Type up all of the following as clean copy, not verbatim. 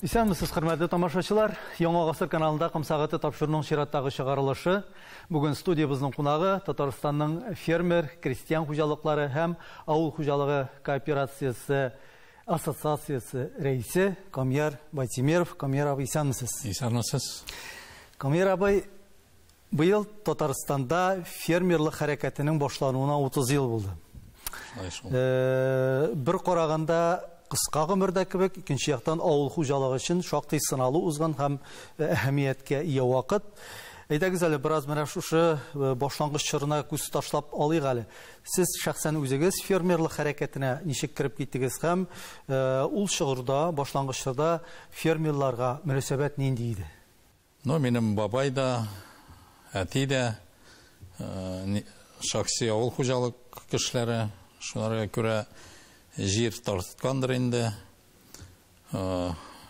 Исәнмесез, хөрмәтле тамашачылар. Яңа гасыр каналында Ком сәгате тапшыруның чираттагы чыгарылышы. Бүген студиябезнең кунагы Татарстанның фермер, крестьян хуҗалыклары һәм авыл хуҗалыгы кооперациясе ассоциациясе рәисе Камьяр Байтимеров. Камьяр абый, исәнмесез. Исәнмесез. Камьяр абый, быел Татарстанда фермерлык хәрәкәтенең башлануына 30 ел булды. Шулай шул. Бер караганда кыска гомердә кебек, икенче яктан авыл хуҗалыгы өчен шактый сыналу узган һәм әһәмияткә ия вакыт. Әйдәгез әле бераз менә шушы башлангыч чорына күз ташлап алыйк әле. Сез шәхсән үзегез фермерлык хәрәкәтенә ничек кереп киттегез һәм ул чорда, башлангыч чорда фермерларга мөнәсәбәт нинди иде? Ну, минем бабай да, әти дә шәхси авыл хуҗалык кешеләре, шуларга күрә җир тарткандыр инде.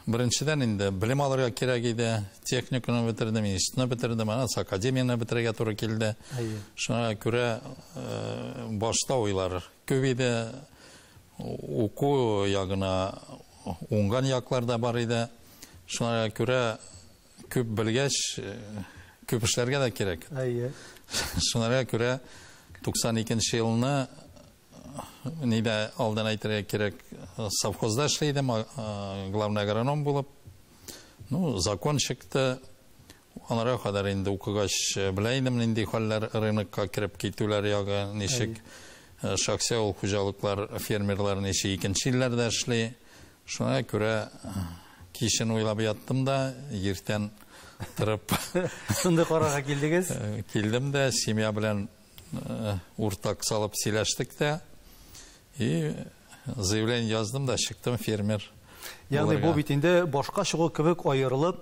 Беренчедән инде белем алырга кирәк иде. Техниканы бетердем, институтны бетердем, аннан соң академияне бетерергә туры килде. Шуңа күрә башта уйлар күп иде. Уку ягына уңган яклар да бар иде. Шуңа күрә күп белгәч, күп эшләргә дә кирәк. Шуңа күрә 92 елны нидә алдан әйтергә кирәк, совхозда эшли идем, главный агроном булып. Ну, закон чыкты. Анара кадәр инде укыгач белә идем нинди хәлләр, рынокка кереп китүләр ягы ничек, шәхси авыл хуҗалыклар, фермерлар ничек икенче илләрдә эшли. Шуңа күрә кичен уйлап яттым да, иртән торып шундый карарга килдегез. Килдем дә, семья белән уртак салып сөйләштек тә, и заявление яздым да, чыктым фермер. Ягъни бу бит инде башка чыгу кебек аерылып,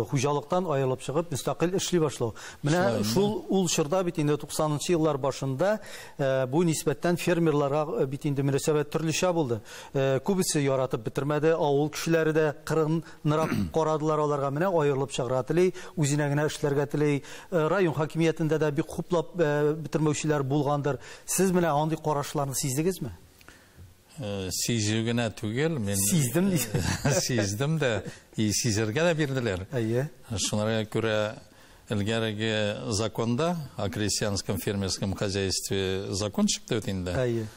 хуҗалыктан аерылып чыгып, мөстәкыйль эшли башлау. Менә шул ул чорда бит инде 90нчы еллар башында бу нисбәттән фермерларга бит инде мөнәсәбәт төрлечә булды. Күбесе яратып бетермәде, авыл кешеләре дә кырынрак карадылар аларга, менә аерылып чыгарга тели, үзенә генә эшләргә тели. Район хакимиятендә дә бик хуплап бетермәүчеләр булгандыр. Сез менә андый карашларны сиздегезме? Сизү генә түгел, мин сиздем. Сиздем дә, и сизергә дә бирделәр. Шуңа күрә элгәреге законда о крестьянском фермерском хозяйстве закон чыкты бит инде.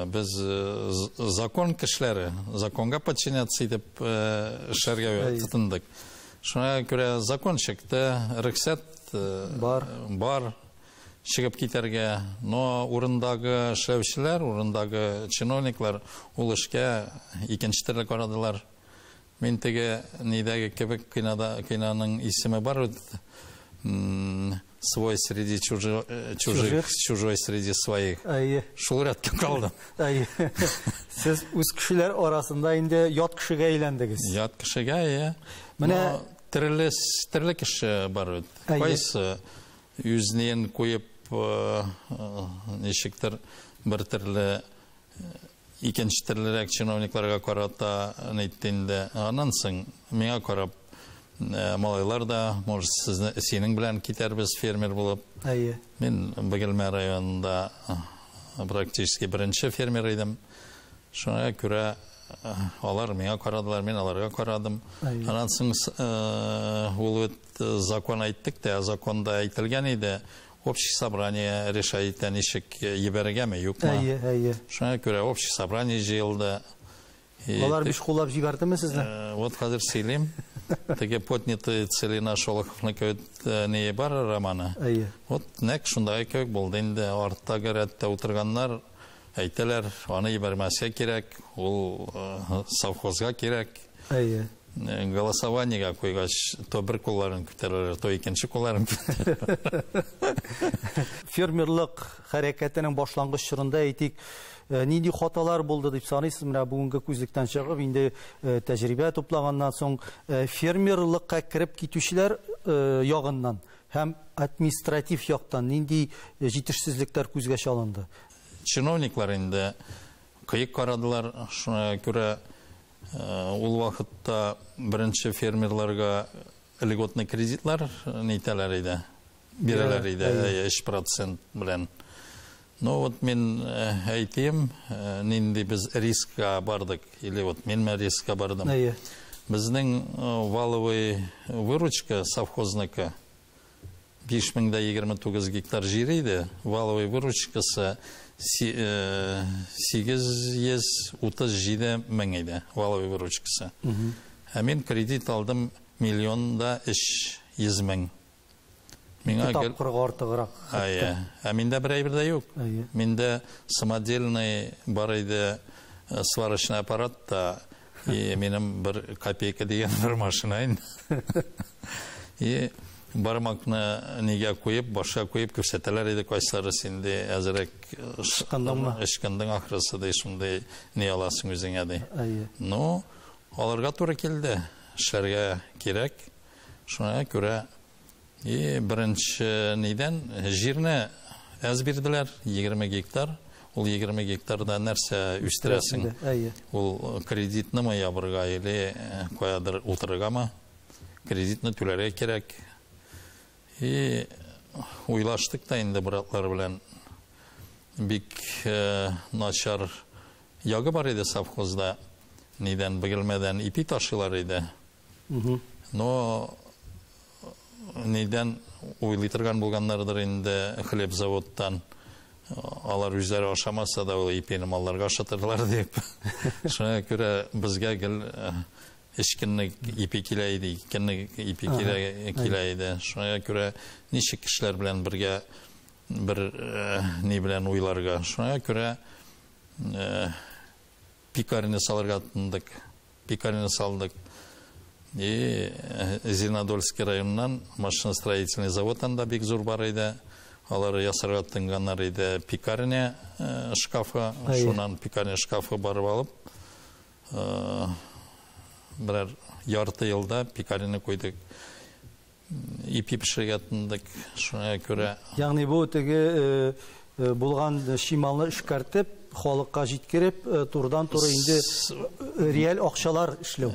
Без закон кешеләре, законга подчиняться итеп эшләргә тотындык. Шуңа күрә закон чыкты, рөхсәт бар чыгып китәргә, но урындагы эшләүчеләр, урындагы чиновниклар ул эшкә икенче төрле карадылар. Мин теге нидәге кебек киноның исеме бар бит, свой среди чужих, чужой среди своих. Шул рәткә калдым. Сез үз кешеләр арасында инде ят кешегә әйләндегез. Ят кешегә, иә. Менә төрле кеше бар бит. Кайсы үзеннән куеп, ничектер бер төрле икенче төрлерәк чиновникларга карата әйтте инде. Аннан соң миңа карап малайлар да, может, синең белән китәрбез фермер булып. Мин Бөгелмә районында практически беренче фермер идем. Шуңа күрә алар миңа карадылар, мин аларга карадым. Аннан соң ул бит закон әйттек тә, законда әйтелгән иде, общее собрание решает, ничек җибәрергәме, юкмы. Шуңа күрә общее собрание җыелды. Алар биш куллап җибәрдеме сезне? Вот хәзер сөйлим. Теге Поднятая целина Шолоховның кебек не бар романы. Вот нәкъ шундый кебек булды инде. Арттагы рәттә утырганнар әйтәләр, аны җибәрмәскә кирәк, ул совхозга кирәк. Голосованиега куйгач, то бер кулларын күтәрәләр, то икенче кулларын күтәрәләр. Фермерлык хәрәкәтенең башлангыч чорында әйтик, нинди хаталар булды дип саныйсыз? Менә бүгенге күзлектән чыгып, инде тәҗрибә туплаганнан соң, фермерлыкка кереп китүчеләр ягыннан һәм административ яктан нинди җитешсезлекләр күзгә чалынды? Чиновниклар инде кыек карадылар, шуңа күрә ул вакытта беренче фермерларга льготный кредитлар нитәләр иде, бирәләр иде, 3% белән. Ну вот мин әйтим, нинди без рискка бардык, или вот мин рискка бардым. Безнең валовый выручка совхозныкы 5029 гектар җир иде. Валовый выручкасы 837 мең иде. Валовый выручкасы. Ә мин кредит алдым 1 300 000. Миңа тапкырга артыграк. Ә миндә бер әйбер дә юк. Миндә самодельный бар иде сварочный аппарат та, и минем бер копейка дигән бер машина инде. И бармакны нигә куеп, башка куеп күрсәтәләр иде, кайсылары синде әзерәк ышкындың ахрысы ди, шундый ни аласың үзеңә ди. Ну, аларга туры килде, эшләргә кирәк. Шуңа күрә и беренче нидән җирне әз бирделәр, 20 гектар. Ул 20 гектарда нәрсә үстерәсең? Ул кредитнымы ябырга или каядыр утырыргамы? Кредитны түләргә кирәк. И уйлаштык та инде братлар белән. Бик начар ягы бар иде совхозда. Нидән Бөгелмәдән ипи ташыйлар иде. Но нидән уйлый торган булганнардыр инде хлеб заводтан. Алар үзләре ашамаса да ул ипине малларга ашатырлар дип. Шуңа күрә безгә гел өч көнлек ипи килә иде, ике көнлек ипи килә иде. Шуңа күрә ничек кешеләр белән бергә бер ни белән уйларга. Шуңа күрә пекарня салырга тотындык. Пекарня салдык. И Зеленодольский районыннан машиностроительный завод анда бик зур бар иде. Алар ясарга тотынганнар иде пекарня шкафы. Шуннан пекарня шкафы барып алып, берәр ярты елда пекарняны куйдык. Ипи пешерергә тотындык. Шуңа күрә. Ягъни бу теге булган чималны эшкәртеп, халыкка җиткереп, турыдан-туры инде реаль акчалар эшләү.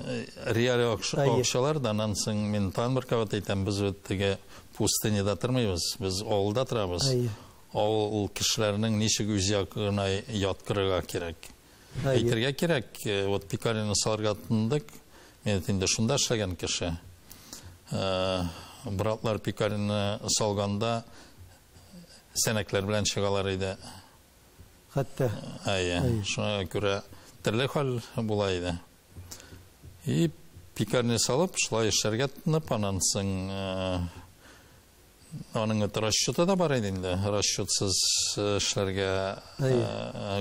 Реаль акчалар, аннан соң мин тагын бер кабат әйтәм, без бит теге пустыняда тормыйбыз, без авылда торабыз. Авыл кешеләренең ничек үз ягына яткырырга кирәк. Әйтергә кирәк, вот пекарняны салырга тотындык. Мин инде шунда эшләгән кеше. Братлар пекарняны салганда сәнәкләр белән чыгалар иде. Хәтта. Әйе, шуңа күрә төрле хәл була иде. И пекарня салып, шулай эшләргә тотынып, аннан соң аның расчеты да бар иде инде. Расчетсыз эшләргә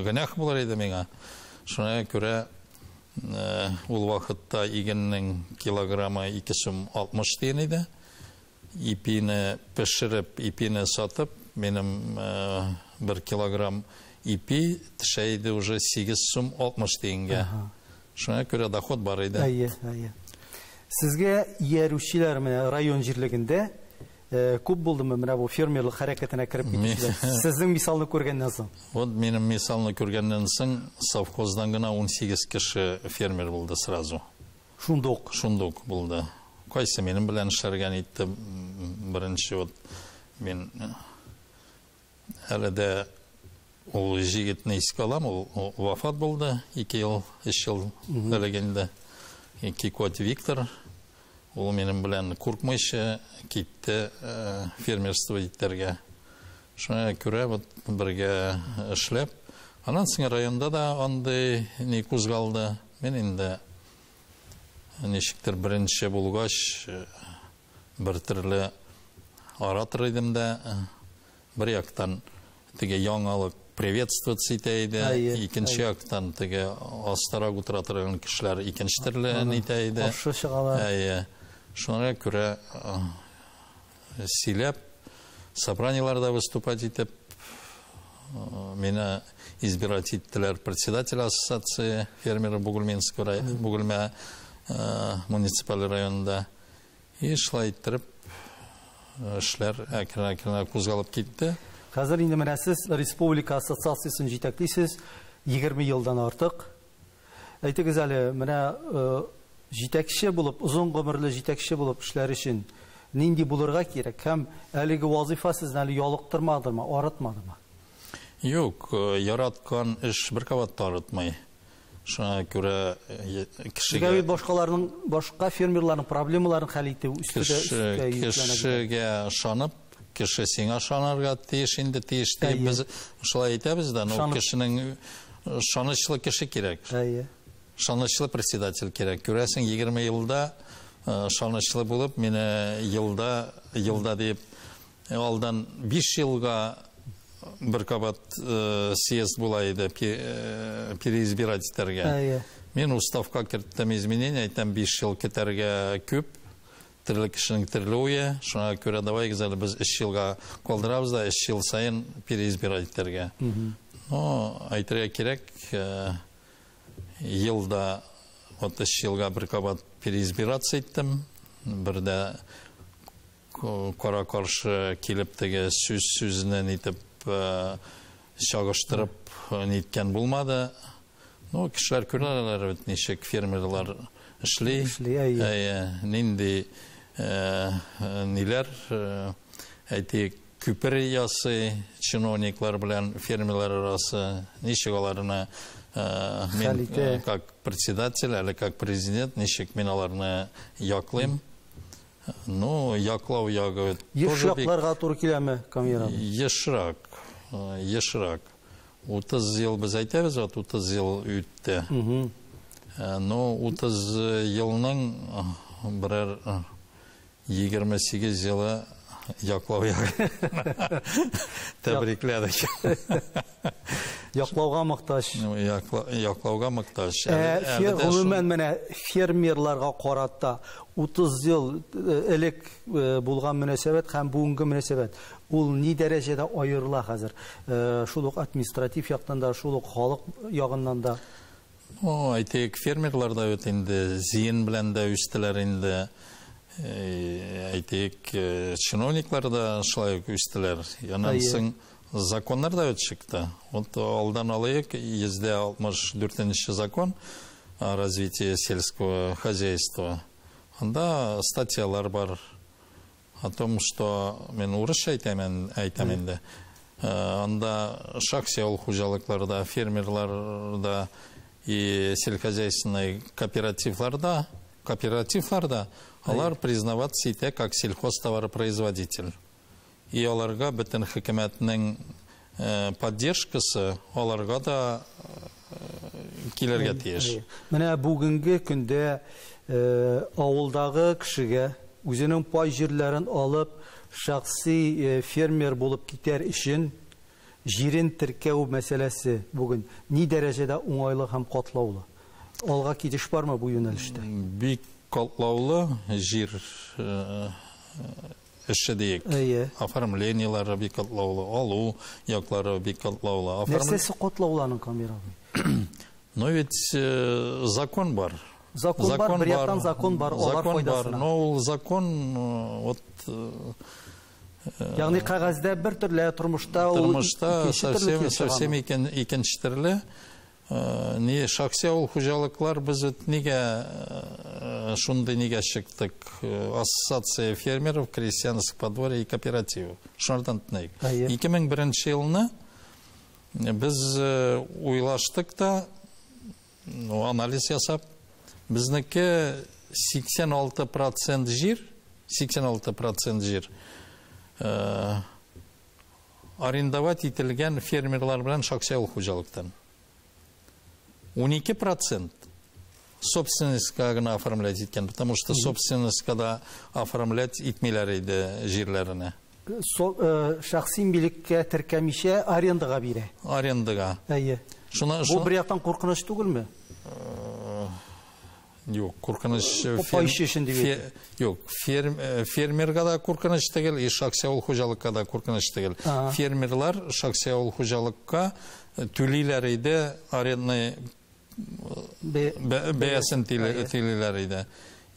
гөнаһ булыр иде миңа. Шуңа күрә ул вакытта игеннең килограммы 2,60 тиен иде. Ипине пешереп, ипине сатып, минем 1 килограмм ипи төшә иде уже 8,60 тиенгә. Шуңа күрә доход бар иде. Әйе, әйе. Сезгә иярүчеләр менә район җирлегендә күп булдымы менә бу фермерлык хәрәкәтенә кереп китүчеләр? Сезнең мисалны күргәннән соң. Вот минем мисалны күргәннән соң совхоздан гына 18 кеше фермер булды сразу. Шундук. Шундук булды. Кайсы минем белән эшләргә итте беренче вот мин әле дә ул җегетне искә алам, ул вафат булды 2 ел, 3 ел элек инде. Кикот Виктор, ул минем белән куркмыйча китте фермерство итәргә. Шуңа күрә вот бергә эшләп, аннан соң районда да андый ни кузгалды. Мин инде ничектер беренче булгач, бер төрле оратор идем дә, бер яктан теге яңалык приветствовать итә иде, икенче яктан теге астарак утыра торган кешеләр икенче төрле итә иде. Каршы чыгалар. Әйе. Шуңа күрә сөйләп, собраниеларда выступать итеп, мине избирать иттеләр председатель ассоциации фермеров Бугульминского Бугульма муниципаль районында. И шулай иттереп эшләр әкрен-әкрен кузгалып китте. Хәзер инде менә сез республика ассоциациясен җитәклисез 20 елдан артык. Әйтегез әле, менә җитәкче булып, озын гомерле җитәкче булып эшләр өчен нинди булырга кирәк һәм әлеге вазифа сезне әле ялыктырмадымы, арытмадымы? Юк, яраткан эш бер кабат та арытмый. Шуңа күрә кешегә бит башкаларның, башка фермерларның проблемаларын хәл итү өстендә кешегә ышанып, кеше сиңа ышанырга тиеш инде, тиеш дип без шулай әйтәбез дә, но кешенең ышанычлы кеше кирәк. Ышанычлы председатель кирәк. Күрәсең, 20 елда ышанычлы булып, мине елда, елда дип алдан 5 елга бер кабат съезд була иде, переизбирать итәргә. Мин уставка керттем изменение, әйтәм, 5 ел көтәргә күп, төрле кешенең төрле уе, шуңа күрә давай әле без 3 елга калдырабыз да, 3 ел саен переизбирать итәргә. Но әйтергә кирәк, елда вот 3 елга бер кабат переизбираться иттем, бер дә кара каршы килеп теге сүз сүзеннән итеп чагыштырып ниткән булмады. Ну, кешеләр күрәләр бит, ничек фермерлар эшли. Эшли, әйе. Нинди ниләр, әйтик, күпер ясый чиновниклар белән фермерлар арасы, ничек аларны мин как председатель, әле как президент, ничек мин аларны яклыйм. Ну, яклау ягы тоже бик... Еш якларга туры киләме, Камил абый? Ешрак, ешрак. 30 ел без әйтәбез, вот 30 ел үтте. Ну, 30 елның берәр 28 елы яклау ягы. Тәбрикләдек. Яклауга мохтаҗ. Яклауга мохтаҗ. Гомумән менә фермерларга карата 30 ел элек булган мөнәсәбәт һәм бүгенге мөнәсәбәт ул ни дәрәҗәдә аерыла хәзер? Шул ук административ яктан да, шул ук халык ягыннан да. Ну, әйтик, фермерлар да бит инде зиен белән дә үстеләр инде. Әйтик, чиновниклар да шулай ук үстеләр. Аннан соң законнар да чыкты. Вот алдан алыйк, 164 закон о развитии сельского хозяйства. Анда статьялар бар о том, что мин урысча әйтәм, әйтәм инде. Анда шәхси авыл хуҗалыкларда, фермерларда и сельскохозяйственный кооперативларда алар признаваться итә как сельхозтоваропроизводитель. И аларга бөтен хөкүмәтнең поддержкасы аларга да килергә тиеш. Менә бүгенге көндә авылдагы кешегә үзенең пай җирләрен алып, шәхси фермер булып китәр өчен җирен теркәү мәсьәләсе бүген ни дәрәҗәдә уңайлы һәм катлаулы? Алга китеш бармы бу юнәлештә? Бик катлаулы җир эше диек. Оформлениеләре бик катлаулы, алу яклары бик катлаулы. Нәрсәсе катлаулы аның, Камил абый? Но ведь закон бар. Закон бар, бер яктан закон бар, алар файдасына. Но ул закон вот Ягъни кәгазьдә бер төрле, тормышта ул тормышта совсем совсем икенче төрле. Ни шәхси авыл хуҗалыклар без нигә шундый нигә чыктык? Ассоциация фермеров, крестьянских подворий и кооперативов. Шунардан тотыныйк. 2001 елны без уйлаштык та, ну, анализ ясап, безнеке 86% җир, 86% җир арендовать ителгән фермерлар белән шәхси авыл хуҗалыктан. 12% собственностька гына оформлять иткән, потому что собственностька да оформлять итмиләр иде җирләренә. Шәхси милеккә теркәмичә арендага бирә. Арендага. Әйе. Шуна, Бу бер яктан куркыныч түгелме? Юк, куркыныч Пайчы өчен дип әйтә. Юк, фермерга да куркыныч түгел, и шәхси авыл хуҗалыкка да куркыныч түгел. Фермерлар шәхси авыл хуҗалыкка түлиләр иде арендный бәясен түлиләр иде.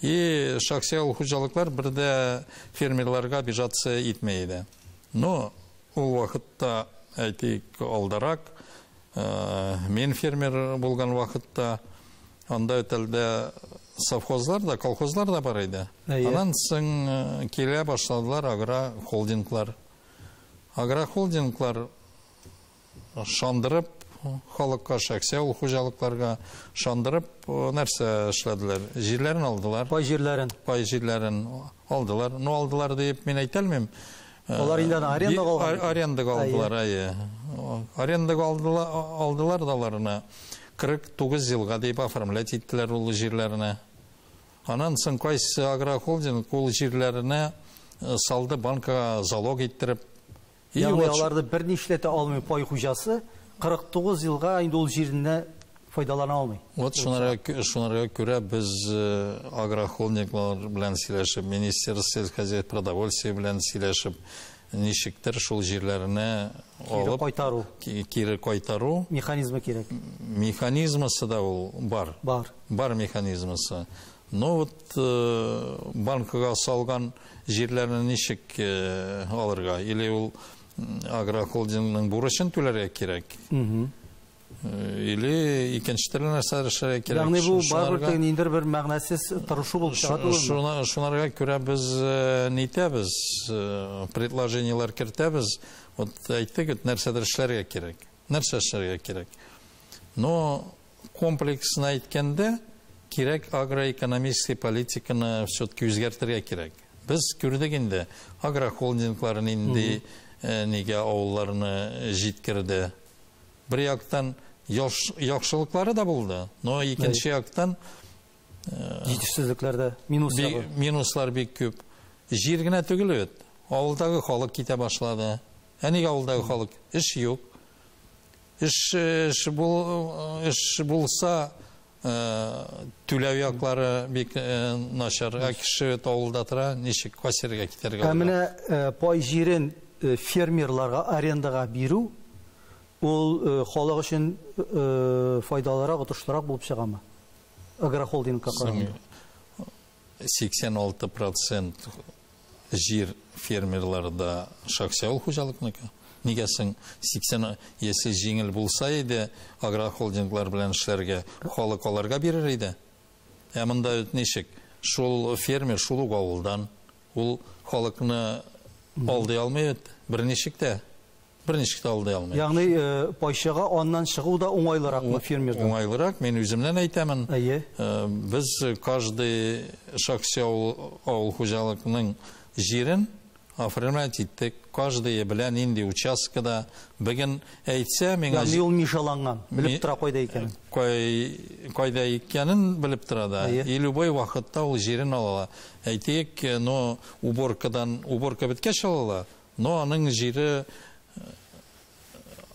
И шәхси авыл хуҗалыклар бер дә фермерларга обижаться итмәй иде. Но ул вакытта, әйтик, алдарак, мин фермер булган вакытта анда өтәлдә совхозлар да, колхозлар да бар иде. Аннан соң килә башладылар агрохолдинглар. Агрохолдинглар шандырып, халыкка, шәхси авыл хуҗалыкларга ышандырып, нәрсә эшләделәр? Җирләрен алдылар. Пай җирләрен. Пай җирләрен алдылар. Ну, алдылар дип мин әйтә алмыйм. Алар инде аны арендага алган. Арендага алдылар, әйе. Арендага алдылар да аларны 49 елга дип оформлять иттеләр ул җирләрне. Аннан соң кайсы агрохолдинг ул җирләрне салды банкага залог иттереп. Ягъни аларны бернишләтә алмый пай хуҗасы 49 елга инде ул җиренә файдалана алмый. Вот шунарга күрә без агрохолдинглар белән сөйләшеп, Министерство сельскохозяйства продовольствия белән сөйләшеп, ничектер шул җирләрне алып кире кайтару механизмы кирәк. Механизмысы да ул бар. Бар. Бар механизмысы. Но вот банкага салган җирләрне ничек алырга? Или ул агрохолдингның бурычын түләргә кирәк? Или икенче төрле нәрсә эшләргә кирәк. Ягъни бу барыбер ниндидер бер мәгънәсез тырышу булып чыга түгелме? Шунарга күрә без нитәбез, предложениеләр кертәбез. Вот әйттек, нәрсәдер эшләргә кирәк. Нәрсә эшләргә кирәк? Но комплексно әйткәндә, кирәк агроэкономический политиканы все-таки үзгәртергә кирәк. Без күрдек инде агрохолдинглар нинди нигә авылларны җиткерде. Бер яктан яхшылыклары да булды, но икенче яктан җитешсезлекләр дә, минуслар. Минуслар бик күп. Җир генә түгел бит. Авылдагы халык китә башлады. Ә нигә авылдагы халык? Эш юк. Эш булса, түләү яклары бик начар. Ә кеше авылда тора, ничек кайсырга китәргә? Ә менә пай җирен фермерларга арендага бирү ул халык өчен файдалырак, отышлырак булып чыгамы? Агрохолдингка караганда. 86% җир фермерларда шәхси авыл хуҗалыкныкы. Нигә соң 80, если җиңел булса иде, агрохолдинглар белән эшләргә, халык аларга бирер иде. Ә монда ничек? Шул фермер шул ук авылдан, ул халыкны алдый алмый берничек тә. Берничек тә алдый алмый. Ягъни пайчыга аннан чыгу да уңайлыракмы фермердан? Уңайлырак, мин үземнән әйтәмен. Без каждый шәхси авыл хуҗалыкның җирен оформлять иттек. Каждый белән нинди участкада бүген әйтсә, миңа ягъни ул мишаланган, белеп тора кайда икәнен. Кайда икәнен белеп тора да. И любой вакытта ул җирен ала ала. Әйтик, но уборкадан, уборка беткәч ала ала, но аның җире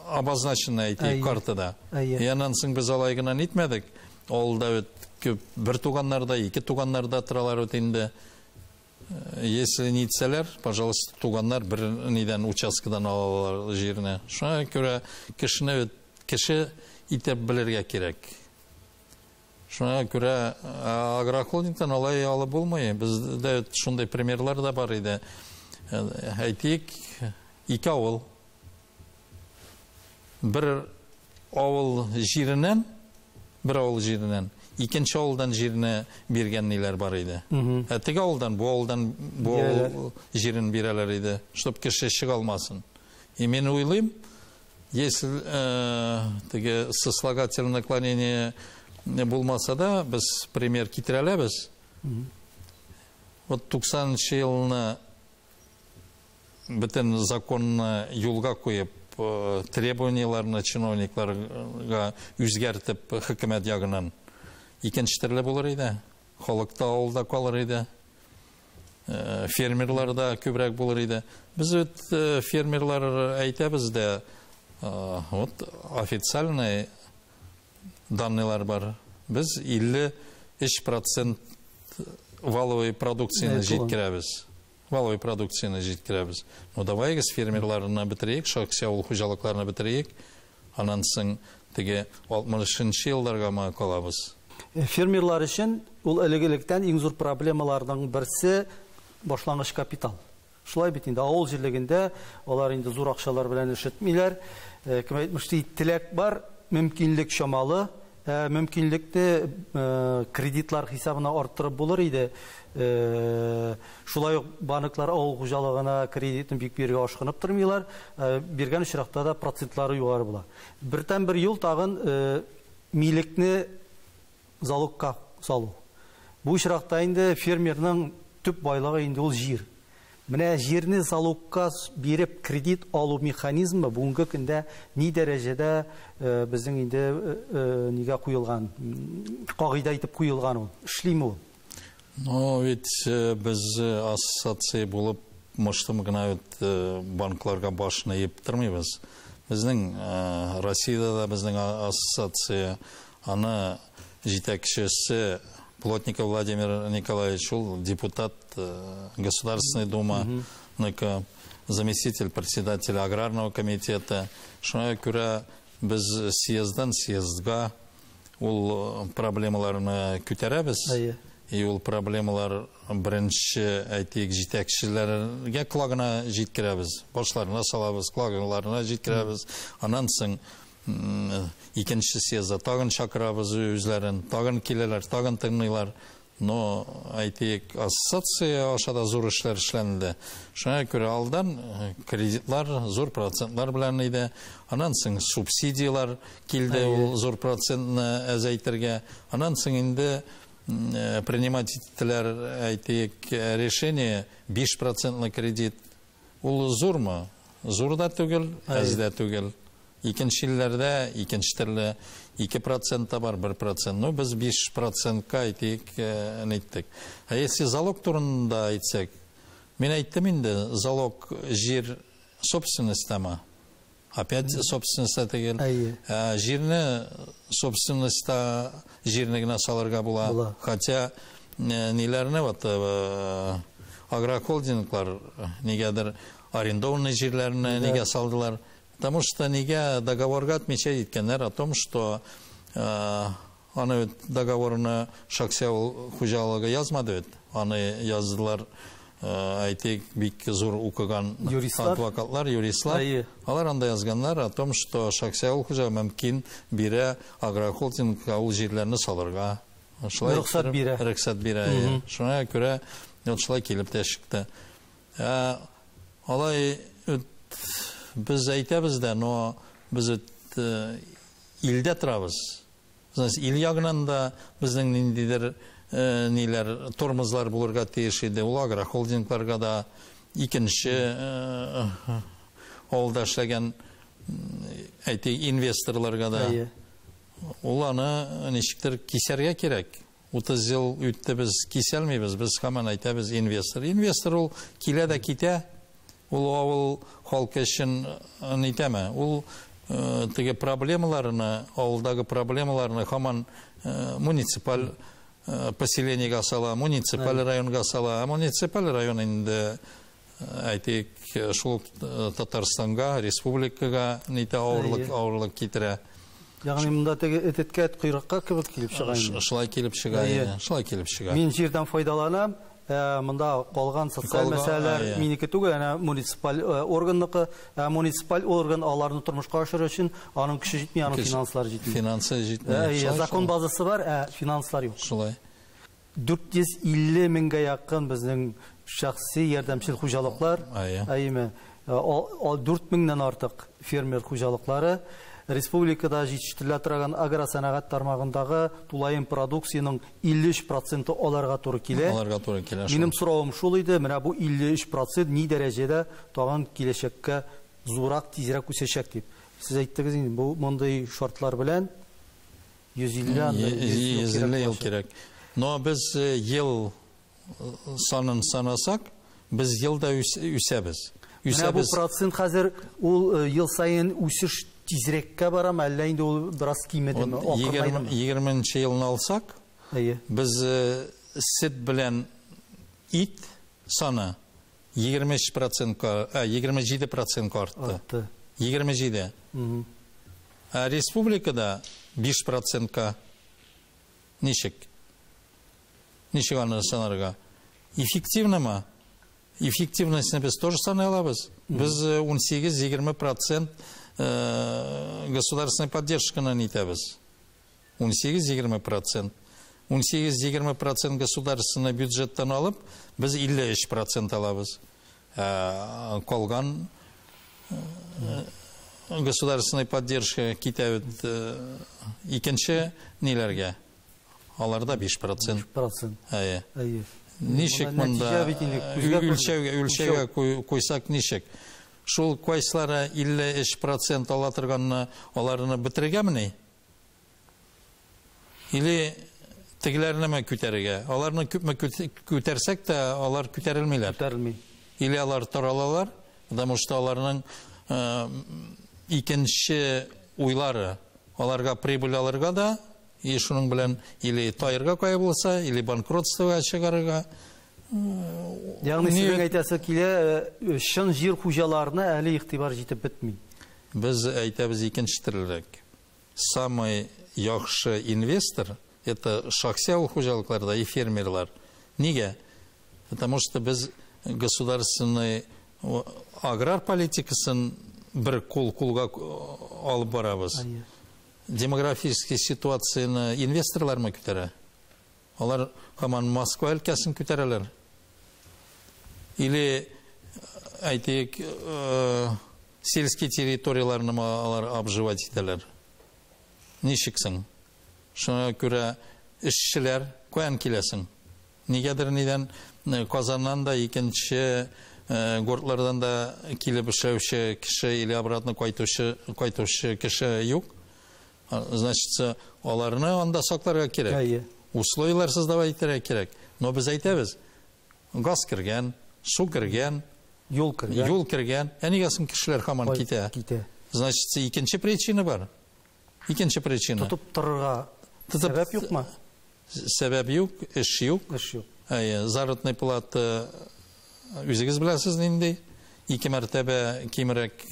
обозначена, әйтик, картада. И аннан соң без алай гына нитмәдек. Авылда бит күп бер туганнарда, ике туганнарда торалар бит инде. Если нитсәләр, пожалуйста, туганнар бер нидән участкадан алалар җирне. Шуңа күрә кешене бит кеше итеп белергә кирәк. Шуңа күрә агрохолдингтан алай алып булмый. Бездә шундый примерлар да бар иде. Әйтик, ике авыл. Бер авыл җиреннән, бер авыл җиреннән, икенче авылдан җирне биргән ниләр бар иде. Ә теге авылдан, бу авылдан бу авыл җирен бирәләр иде, чтоб кеше чыга алмасын. И мин уйлыйм, если теге сослагательное наклонение булмаса да, без пример китерә алабыз. Вот 90 елны бөтен законны юлга куеп, требованияларны чиновникларга үзгәртеп хөкүмәт ягыннан икенче төрле булыр иде. Халык та авылда калыр иде. Фермерлар да күбрәк булыр иде. Без бит фермерлар әйтәбез дә, вот официальный данныйлар бар. Без 53% валовой продукцияны җиткерәбез. Валовой продукцияны җиткерәбез. Ну, давайгыз фермерларны бетерик, шәхси авыл хуҗалыкларны бетерик. Аннан соң теге 60 елларга ма калабыз. Фермерлар өчен ул элек-электән иң зур проблемаларның берсе башлангыч капитал. Шулай бит инде авыл җирлегендә алар инде зур акчалар белән эш итмиләр. Кем әйтмешли, теләк бар, мөмкинлек чамалы. Мөмкинлекне кредитлар хисабына арттырып булыр иде. Шулай ук банклар авыл хуҗалыгына кредитны бик бирергә ашкынып тормыйлар. Биргән очракта да процентлары югары була. Бердән-бер юл тагын милекне залогка салу. Бу очракта инде фермерның төп байлыгы инде ул җир. Менә җирне залогка биреп кредит алу механизмы бүгенге көндә ни дәрәҗәдә безнең инде нигә куелган, кагыйдә итеп куелган ул, эшлиме ул? Ну, ведь без ассоциация булып мыштым гына бит банкларга башны иеп тормыйбыз. Безнең Россиядә дә безнең ассоциация, аны җитәкчесе Плотников Владимир Николаевич, ул депутат Государственной Думы, заместитель председателя Аграрного комитета. Шуңа күрә без съезддан съездга ул проблемаларны күтәрәбез. И ул проблемалар беренче, әйтик, җитәкчеләргә колагына җиткерәбез. Башларына салабыз, колагларына җиткерәбез. Аннан соң икенче съездда тагын чакырабыз үзләрен, тагын киләләр, тагын тыңлыйлар. Но, әйтик, ассоциация аша да зур эшләр эшләнде. Шуңа күрә алдан кредитлар зур процентлар белән иде. Аннан соң субсидиялар килде, ул зур процентны әзәйтергә. Аннан соң инде принимать иттеләр, әйтик, решение 5 процентлы кредит. Ул зурмы? Зур да түгел, әз дә түгел. Икенче илләрдә икенче төрле 2% бар, 1%. Ну, без 5%-ка әйтик, әйттек. Ә если залог турында әйтсәк, мин әйттем инде, залог җир собственностьтамы? Опять собственностьта түгел. Җирне собственностьта җирне генә салырга була. Хотя ниләрне вот агрохолдинглар нигәдер арендованный җирләрне нигә салдылар? Потому что нигә договорга отмечать иткәннәр о том, что аны бит договорны шәхси авыл хуҗалыгы язмады бит. Аны яздылар, әйтик, бик зур укыган адвокатлар, юристлар. Алар анда язганнар о том, что шәхси авыл хуҗалыгы мөмкин бирә агрохолдингка ул җирләрне салырга. Шулай рөхсәт бирә. Рөхсәт бирә. Шуңа күрә шулай килеп тә чыкты. Алай без әйтәбез дә, но без илдә торабыз. Значит, ил ягынан да безнең ниндидер ниләр, тормозлар булырга тиеш иде. Ул агрохолдингларга да, икенче авылда эшләгән, әйтик, инвесторларга да. Ул аны ничектер кисәргә кирәк. 30 ел үтте, без кисәлмибез, без һаман әйтәбез инвестор. Инвестор ул килә дә китә. Ул авыл халкы өчен нитәме? Ул теге проблемаларны, авылдагы проблемаларны һаман муниципаль поселениегә сала, муниципаль районга сала. Муниципаль район инде, әйтик, шул Татарстанга, республикага нитә авырлык китерә. Ягъни монда теге эткә эт койрыкка кебек килеп чыга инде. Шулай килеп чыга, шулай килеп чыга. Мин җирдән файдаланам, монда калган социаль мәсьәләләр минеке түгел, әнә муниципаль органныкы, муниципаль орган аларны тормышка ашыру өчен аның көче җитми, аның финанслары җитми. Финансы җитми. Закон базасы бар, ә финанслар юк. Шулай. 450 меңгә якын безнең шәхси ярдәмчел хуҗалыклар, әйеме, 4 меңнән артык фермер хуҗалыклары. Республикада җитештерелә торган агросәнәгать тармагындагы тулаем продукциянең 53% аларга туры килә. Аларга туры килә. Минем соравым шул иде, менә бу 53% ни дәрәҗәдә тагын киләчәккә зурак, тизрәк үсәчәк дип. Сез әйттегез инде, бу мондый шартлар белән 150 ел кирәк. Но без ел санын санасак, без елда үсәбез. Менә бу процент хәзер ул ел саен үсеш тизрәккә барам, әллә инде ул бераз кимедеме, акрынаймы? 20 елны алсак, без сөт белән ит саны 23%-ка, 27%-ка артты. 27. Ә республикада 5%-ка ничек? Ничек аны санарга? Эффективнымы? Эффективностьны без тоже саный алабыз. Без 18-20% государственной поддержканы нитәбез. 18-20%. 18-20% государственный бюджеттан алып, без 53% алабыз. Калган государственный поддержка китә бит икенче ниләргә. Аларда 5%. 5%. Әйе. Әйе. Ничек монда үлчәүгә куйсак ничек? Шул кайсылары 53% ала торганны, аларны бетерергәмени? Или тегеләрнеме күтәрергә? Аларны күпме күтәрсәк тә, алар күтәрелмиләр. Күтәрелми. Или алар таралалар, потому что аларның икенче уйлары, аларга прибыль алырга да, и шуның белән или таерга кая булса, или банкротствога чыгарырга. Ягъни сезнең әйтәсе килә, чын җир хуҗаларына әле игътибар җитеп бетми. Без әйтәбез икенче төрлерәк. Самый яхшы инвестор это шәхси авыл хуҗалыкларда и фермерлар. Нигә? Потому что без государственный аграр политикасын бер кул кулга алып барабыз. Демографический ситуацияны инвесторлармы күтәрә? Алар һаман Москва өлкәсен күтәрәләр. Или, әйтик, сельские территорияларны алар обживать итәләр. Ничексең? Шуңа күрә эшчеләр каян киләсең? Нигәдер нидән Казаннан да икенче гордлардан да килеп эшләүче кеше или обратно кайтучы кеше юк. Значит, аларны анда сакларга кирәк. Условиялар создавать итәргә кирәк. Но без әйтәбез, газ кергән, су кергән, юл кергән. Юл кергән. Ә нигә соң кешеләр һаман китә? Китә. Значит, икенче причина бар. Икенче причина. Тотып торырга сәбәп юкмы? Сәбәп юк, эш юк. Эш юк. Әйе, заработная плата үзегез беләсез нинди? Ике мәртәбә кимрәк,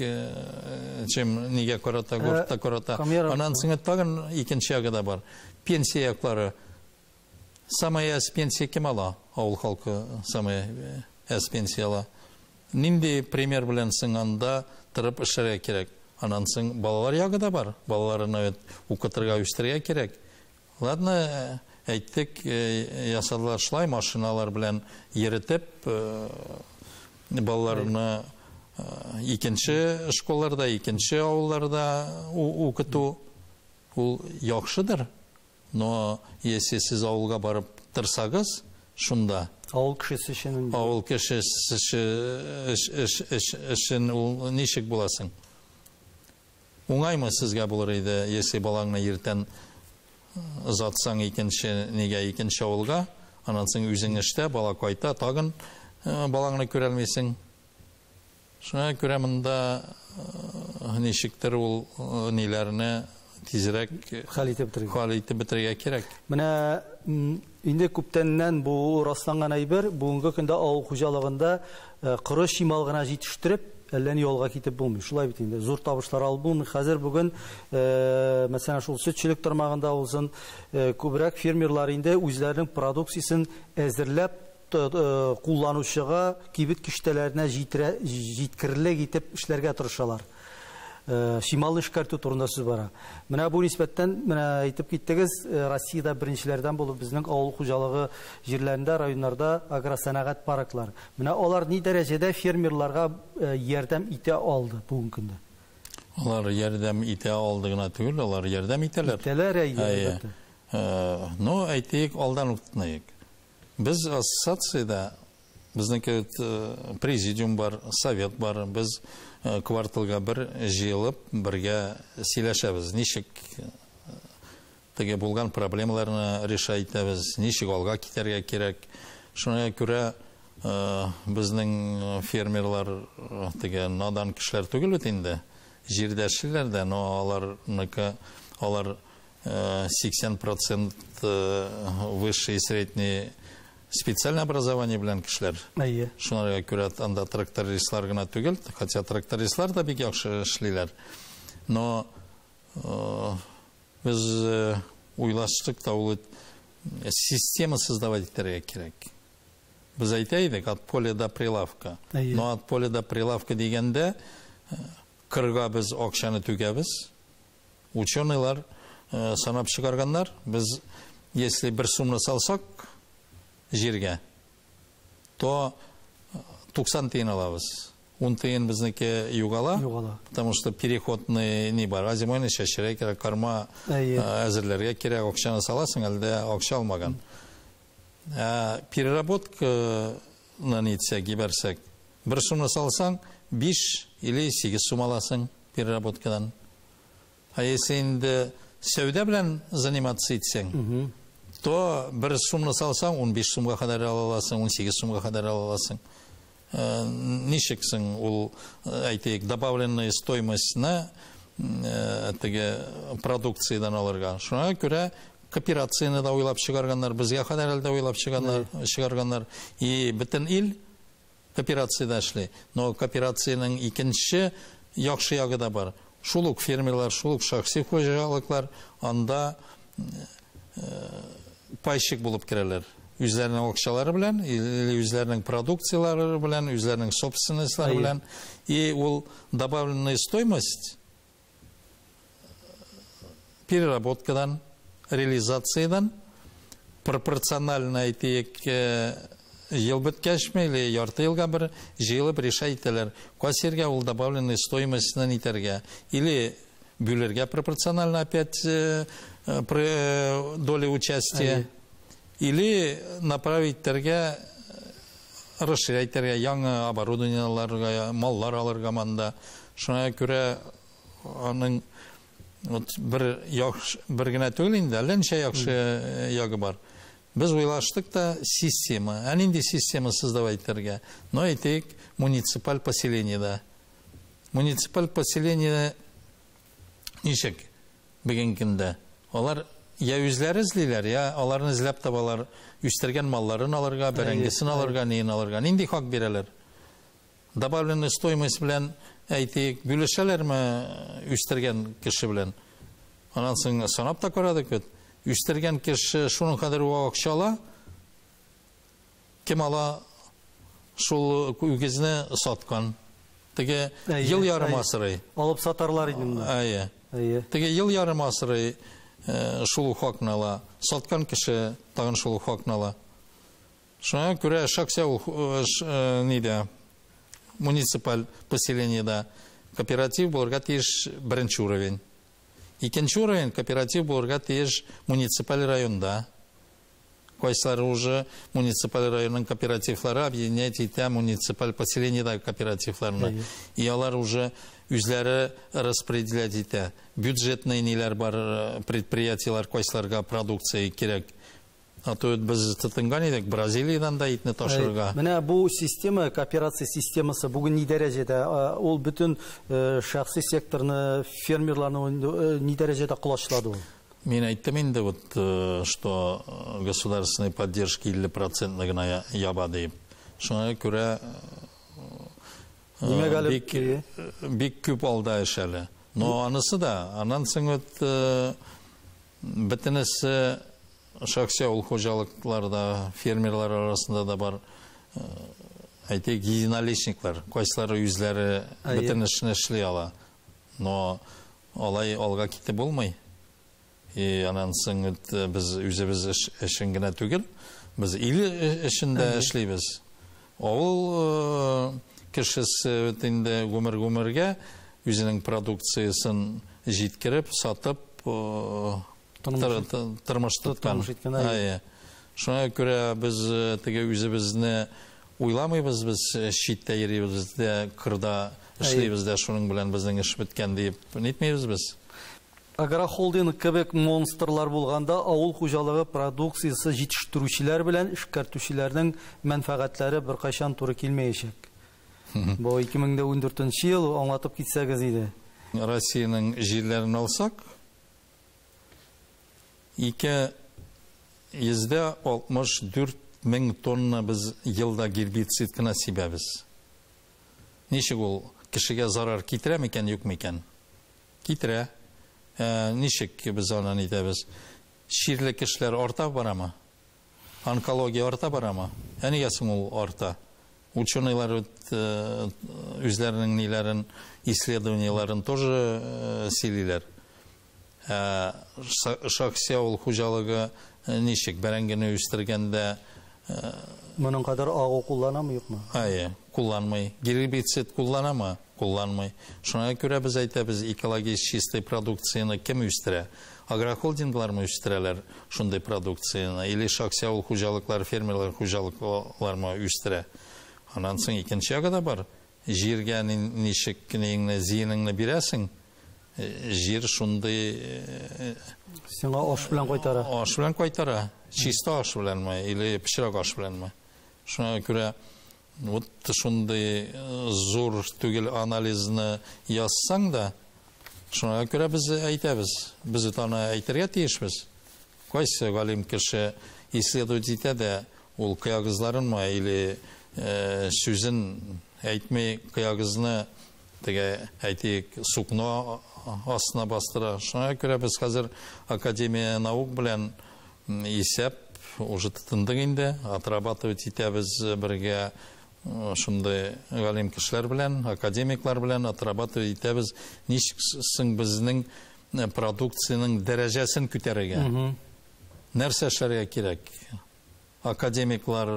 чем нигә карата, гортта карата. Аннан соң тагын икенче ягы да бар. Пенсия яклары. Самая әз пенсия кем ала? Авыл халкы самая әз пенсия ала. Нинди пример белән соң анда торып эшләргә кирәк? Аннан соң балалар ягы да бар. Балаларны бит укытырга, үстерергә кирәк. Ладно, әйттек, ясадылар шулай машиналар белән йөртеп, балаларны икенче школларда, икенче авылларда укыту ул яхшыдыр. Но если сез авылга барып торсагыз, шунда авыл кешесе өчен авыл кешесе өчен ул ничек буласың? Уңаймы сезгә булыр иде, если балаңны иртән озатсаң икенче нигә, икенче авылга, аннан соң үзең эштә, бала кайта, тагын балаңны күрәлмисең. Шуңа күрә монда ничектер ул ниләрне тизрәк хәл итеп бетерергә. Хәл итеп бетерергә кирәк. Менә инде күптәннән бу расланган әйбер, бүгенге көндә авыл хуҗалыгында коры чимал гына җитештереп, әллә ни юлга китеп булмый. Шулай бит инде. Зур табышлар алып булмый. Хәзер бүген, мәсәлән, шул сөтчелек тармагында булсын, күбрәк фермерлар инде үзләренең продукциясен әзерләп кулланучыга кибет киштәләренә җиткерерлек итеп эшләргә тырышалар. Чималны эшкәртү турында сүз бара. Менә бу нисбәттән менә әйтеп киттегез, Россиядә беренчеләрдән булып безнең авыл хуҗалыгы җирләрендә, районнарда агросәнәгать парклары. Менә алар ни дәрәҗәдә фермерларга ярдәм итә алды бүгенге көндә? Алар ярдәм итә алды гына түгел, алар ярдәм итәләр. Итәләр, әйе, әлбәттә. Ну, әйтик, алдан ук тотыныйк. Без ассоциациядә, безнеке президиум бар, совет бар, без кварталга бер җыелып, бергә сөйләшәбез. Ничек теге булган проблемаларны решать итәбез, ничек алга китәргә кирәк. Шуңа күрә безнең фермерлар теге надан кешеләр түгел бит инде. Җирдә эшлиләр дә, но аларныкы, алар 80% высшее и среднее специальное образование белән кешеләр. Әйе. Шуңа күрә анда трактористлар гына түгел, хотя трактористлар да бик яхшы эшлиләр. Но без уйлаштык та ул система создавать итәргә кирәк. Без әйтә идек, от поля до прилавка. Но от поля до прилавка дигәндә, кырга без акчаны түгәбез. Ученыйлар Санап чыгарганнар. Без, если 1 сумны салсак җиргә, то 90 тиен алабыз. 10 тиен безнеке югала, потому что переходный не бар. А зимойны чәчәргә кирәк, карма әзерләргә кирәк, акчаны саласың, әлдә акча алмаган. Переработканы нитсәк, җибәрсәк, 1 сумны салсаң, 5 или 8 сум аласың переработкадан. А если инде сәүдә белән заниматься итсәң, то 1 сумны салсаң, 15 сумга кадәр ала аласың, 18 сумга кадәр ала аласың. Ничек соң ул, әйтик, добавленная стоимостьны теге продукциядән алырга. Шуңа күрә кооперацияне дә уйлап чыгарганнар, безгә кадәр дә уйлап чыгарганнар. И бөтен ил кооперациядә эшли. Но кооперациянең икенче яхшы ягы да бар. Шул ук фермерлар, шул ук шәхси хуҗалыклар анда пайщик булып керәләр. Үзләренең акчалары белән, или үзләренең продукциялары белән, үзләренең собственностьлары белән. И ул добавленная стоимость переработкадан, реализациядан пропорционально әйтик, ел беткәчме или ярты елга бер җыелып решать итәләр. Кассирга ул добавленная стоимостьны нитәргә или бүлергә пропорционально опять доля участия, или направить тәргә, расширять тәргә, яңа оборудованиеларга, маллар алырга монда. Шуңа күрә аның вот бер яхшы, бер генә түгел инде, әллә ничә яхшы ягы бар. Без уйлаштык та система. Ә нинди система создавать итәргә? Но әйтик, муниципаль поселениедә. Муниципаль поселение ничек бүгенге көндә? Алар я үзләре эзлиләр, я аларны эзләп табалар, үстергән малларын алырга, бәрәңгесен алырга, неен алырга. Нинди хак бирәләр? Добавленная стоимость белән әйтик, бүлешәләрме үстергән кеше белән? Аннан соң санап та карадык бит. Үстергән кеше шуның кадәр акча ала, кем ала шул үгезне саткан. Теге ел ярым асрый. Алып сатарлар иде монда. Әйе. Теге ел ярым асрый шул хакны ала. Саткан кеше тагын шул хакны ала. Шуңа күрә шәхси ул нидә муниципаль поселениедә кооператив булырга тиеш беренче уровень. Икенче уровень кооператив булырга тиеш муниципаль районда. Кайсылары уже муниципаль районның кооперативлары объединять итә муниципаль поселениедә кооперативларны. И алар уже үзләре распределять итә. Бюджетный ниләр бар, предприятиелар кайсыларга продукция кирәк. А то без тотынган идек, Бразилиядән дә итне ташырга. Менә бу система, кооперация системасы бүген ни дәрәҗәдә? Ул бөтен шәхси секторны, фермерларны ни дәрәҗәдә колачлады ул? Мин әйттем инде, вот, что государственной поддержки 50% гына яба дип. Шуңа күрә бик күп алда эш әле. Но анысы да, аннан соң вот бөтенесе шәхси авыл хуҗалыкларда, фермерлар арасында да бар, әйтик, единоличниклар, кайсылары үзләре бөтен эшне эшли ала. Но алай алга китеп булмый. И аннан соң без үзебез эшен генә түгел, без ил эшендә эшлибез. Авыл кешесе инде гомер-гомергә үзенең продукциясын җиткереп, сатып, тормыш тоткан. Шуңа күрә без теге үзебезне уйламыйбыз, без читтә йөрибез дә, кырда эшлибез дә, шуның белән безнең эш беткән дип нитмибез без. Агрохолдинг кебек монстрлар булганда авыл хуҗалыгы продукциясе җитештерүчеләр белән эшкәртүчеләрнең мәнфәгатьләре беркайчан туры килмәячәк. Бу 2014 ел, аңлатып китсәгез иде. Россиянең җирләрен алсак, 264 мең тонна без елда гербицид кына сибәбез. Ничек ул кешегә зарар китерә микән, юк микән? Китерә. Ничек без аны нитәбез? Чирле кешеләр арта барамы? Онкология арта барамы? Ә нигә соң ул арта? Ученыйлар үзләренең ниләрен, исследованиеларын тоже сөйлиләр. Шәхси авыл хуҗалыгы ничек бәрәңгене үстергәндә моның кадәр агу кулланамы, юкмы? Әйе, кулланмый. Гербицид кулланамы? Кулланмый. Шуңа күрә без әйтәбез, экологик чистый продукцияне кем үстерә? Агрохолдинглармы үстерәләр шундый продукцияне или шәхси авыл хуҗалыклары, фермерлар хуҗалыклармы үстерә? Аннан соң икенче ягы да бар. Җиргә ничек кенеңне, зиянеңне бирәсең, җир шундый сиңа аш белән кайтара. Аш белән кайтара. Чиста аш беләнме или пычрак аш беләнме? Шуңа күрә вот шундый зур түгел анализны язсаң да, шуңа күрә без әйтәбез, без аны әйтергә тиешбез. Кайсы галим кеше исследовать итә дә, ул кыягызларынмы или сүзен әйтми, кыягызны теге әйтик сукно астына бастыра. Шуңа күрә без хәзер Академия наук белән исәп уже тотындык инде, отрабатывать итәбез бергә шундый галим кешеләр белән, академиклар белән отрабатывать итәбез, ничек соң безнең продукциянең дәрәҗәсен күтәрергә. Нәрсә эшләргә кирәк? Академиклар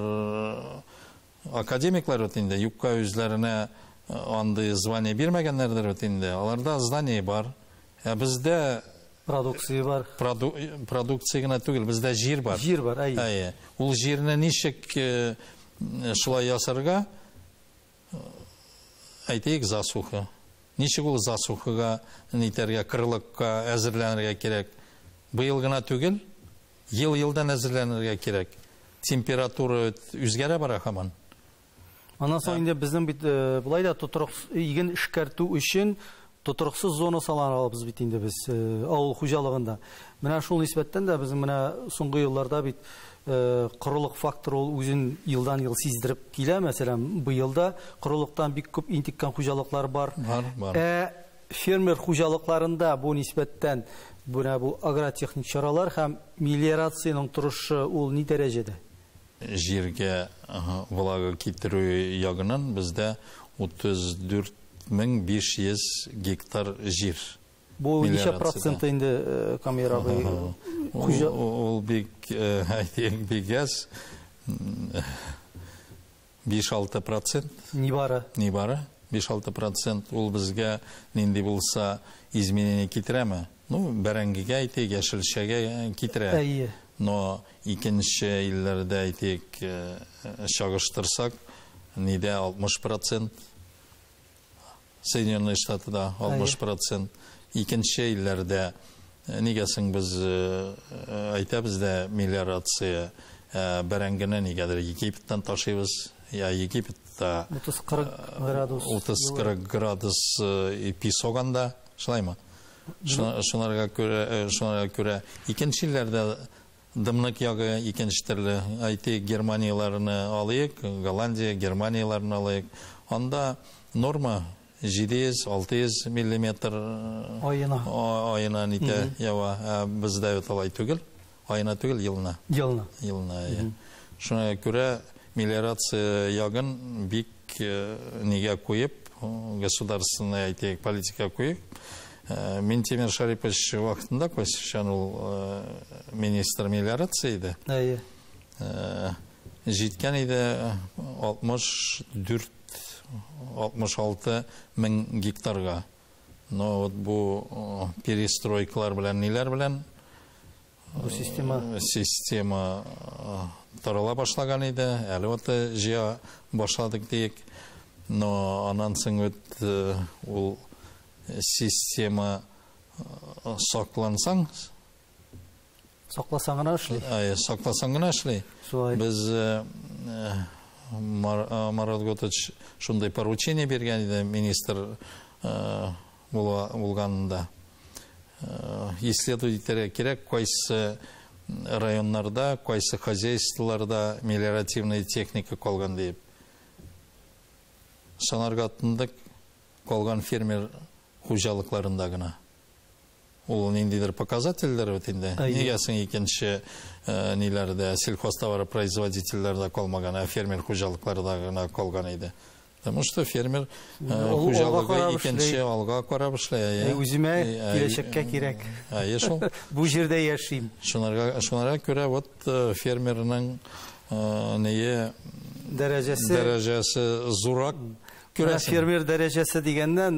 бит инде юкка үзләренә андый звание бирмәгәннәрдер бит инде. Аларда знание бар. Ә бездә продукция бар. Продукция генә түгел, бездә җир бар. Җир бар, әйе. Әйе. Ул җирне ничек шулай ясарга? Әйтик, засуха. Ничек ул засухага нитәргә, кырлыкка әзерләнергә кирәк? Быел гына түгел, ел-елдан әзерләнергә кирәк. Температура үзгәрә бара һаман. Аннан соң инде безнең бит болай да тотрык иген эшкәртү өчен тотрыксыз зона салабыз бит инде без авыл хуҗалыгында. Менә шул нисбәттән дә безнең менә соңгы елларда бит корылык факторы ул үзен елдан-ел сиздереп килә. Мәсәлән, быел да корылыктан бик күп интеккән хуҗалыклар бар. Бар, бар. Фермер хуҗалыкларында бу нисбәттән менә бу агротехник чаралар һәм мелиорациянең торышы ул ни дәрәҗәдә? Җиргә влага китерү ягыннан бездә 34 500 гектар җир. Бу ничә процент инде, Камил абый? Ул бик, әйтик, бик әз. 5-6%. Нибары. Нибары. 5-6% ул безгә нинди булса изменение китерәме? Ну, бәрәңгегә әйтик, яшелчәгә китерә. Әйе. Но икенче илләрдә әйтик, чагыштырсак, нидә 60%, Соединенные Штатыда 60%, икенче илләрдә нигә соң без әйтәбез дә мелиорация, бәрәңгене нигәдер Египеттән ташыйбыз, я Египетта 30-40 градус. 30-40 градус песок анда, шулаймы? Шунарга күрә икенче илләрдә дымлык ягы икенче төрле. Әйтик, Германияләрне алыйк, Голландия, Германияләрне алыйк. Анда норма 700-600 миллиметр аена. Аена нитә ява. Бездә бит алай түгел. Аена түгел, елына. Елына. Елына, әйе. Шуңа күрә мелиорация ягын бик нигә куеп, государственный әйтик, политика куеп, Минтимер Шарипович вакытында, кайчан ул министр мелиорация иде. Әйе. Җиткән иде 64, 66 мең гектарга. Но вот бу перестройкалар белән, ниләр белән бу система система тарала башлаган иде. Әле вот җыя башладык диек. Но аннан соң бит ул система саклансаң, сакласаң гына эшли. Әйе, сакласаң гына эшли. Шулай. Без Марат Готович шундый поручение биргән иде министр булганында. Исследовать итәргә кирәк, кайсы районнарда, кайсы хозяйстволарда мелиоративная техника калган дип. Санарга тотындык, калган фермер хуҗалыкларында гына. Ул ниндидер показательләр бит инде. Әйе. Нигә соң икенче ниләрдә, сельхозтоваропроизводительләрдә калмаган, ә фермер хуҗалыкларда гына калган иде. Потому что фермер хуҗалыгы икенче алга карап эшли. Үземә киләчәккә кирәк. Әйе шул. Бу җирдә яшим. Шунарга күрә вот фермерның нее дәрәҗәсе зуррак күрәсең. Фермер дәрәҗәсе дигәннән,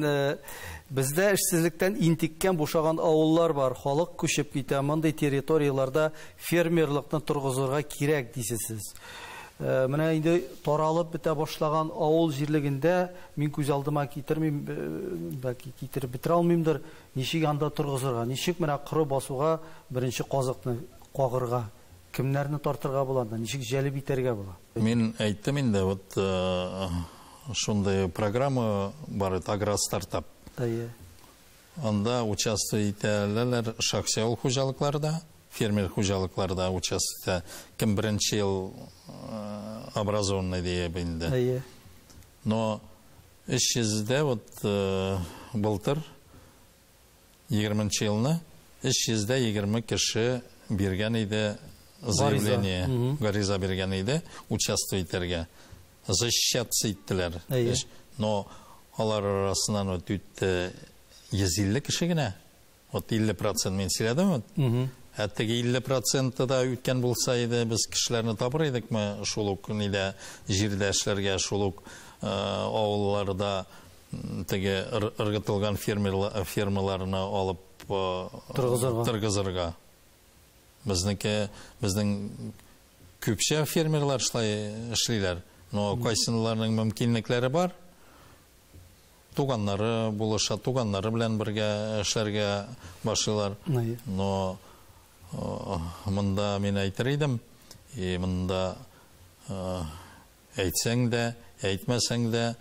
бездә эшсезлектән интеккән бушаган авыллар бар, халык күчеп китә. Мондый территорияләрдә фермерлыкны торгызырга кирәк дисез. Менә инде таралып бетә башлаган авыл җирлегендә мин күз алдыма китермим, бәлки китереп бетерә алмыймдыр, ничек анда торгызырга, ничек менә коры басуга беренче казыкны кагырга, кемнәрне тартырга була анда, ничек җәлеп итәргә була? Мин әйттем инде, вот шундый программа бар, это агростартап. Әйе. Анда участвовать итәләр шәхси авыл хуҗалыкларда, фермер хуҗалыкларда участвовать, кем беренче ел образованный диеп инде. Әйе. Но 300-дә вот былтыр 20 елны 320 кеше биргән иде заявление, гариза биргән иде участвовать итәргә. Защищаться иттеләр. Но алар арасыннан үтте 150 кеше генә. Вот 50% мин сөйләдем. Ә теге 50% да үткән булса иде, без кешеләрне табыр идекме шул ук нидә җирдә эшләргә, шул ук авылларда теге ыргытылган фермаларны алып торгызырга. Безнеке, безнең күпчә фермерлар шулай эшлиләр. Но кайсыларының мөмкинлекләре бар, туганнары булыша, туганнары белән бергә эшләргә башлыйлар. Но монда мин әйтер идем, и монда әйтсәң дә, әйтмәсәң дә,